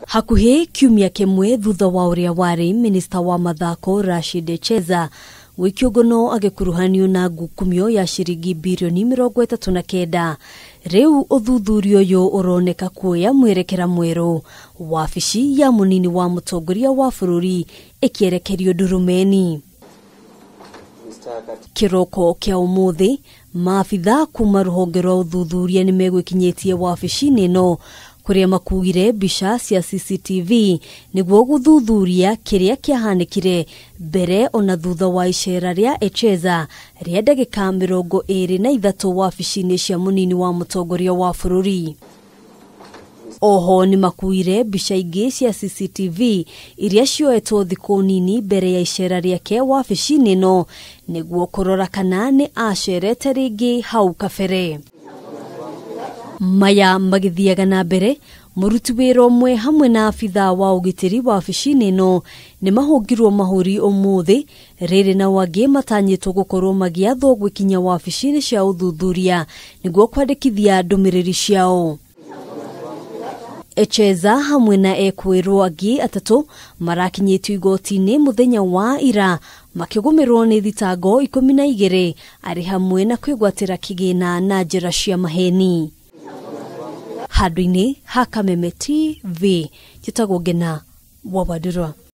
Hakuhĩ kiumia kĩmwe thutha wa ũrĩa warĩ minista wa mathako Rashid Echeza gũikio ngono agĩkuruhanio na ngukumio ya ciringi birioni 39, rĩu ũthuthuria ũyũ ũroneka kuoya mwerekera mwerũ, wabici ya mũnini wa mũtongoria wa bũrũri ĩkĩerekerio ndurumeni. Kĩroko kĩa ũmũthĩ, maabitha kuma rũhonge rwa ũthuthuria nĩ megwĩkinyĩtie wabici-inĩ ĩno kũrĩa makuire mbica cia CCTV nĩguo gũthuthuria kĩrĩa kĩahanĩkire mbere ona thutha wa icera rĩa Echeza rĩa ndagĩka 23 wabici-inĩ cia mũnini wa mũtongoria wa bũrũri. Oho nĩ makuire mbica ingĩ cia CCTV iria cioetwo thikũ nini mbere ya icera rĩake wabici-inĩ ĩno nĩguo kũrora kana nĩ acerete rĩngĩ hau kabere. Maya magĩthiaga na mbere, mũruti wĩra ũmwe hamwe na abithaa wa ũgitĩri wabici-inĩ ĩno nĩ mahũngirwo mahũri ũmũthĩ, rĩrĩ nao angĩ matanyĩtwo gũkorwo magĩathwo gwĩkinya wabici-inĩ cia ũthuthuria nĩguo kwandĩkithia ndũmĩrĩri ciao. Echeza hamwe na ekwĩrwo angĩ atatũ marakinyĩtio igoti-inĩ mũthenya wa ira makĩgũmĩrwo nĩ thitango 12 arĩ hamwe na kwĩgwatĩra kĩgĩna na njĩra cia maheni. Handũ-inĩ ha Kameme TV, njĩtagwo Ngena wa Wandũrwa.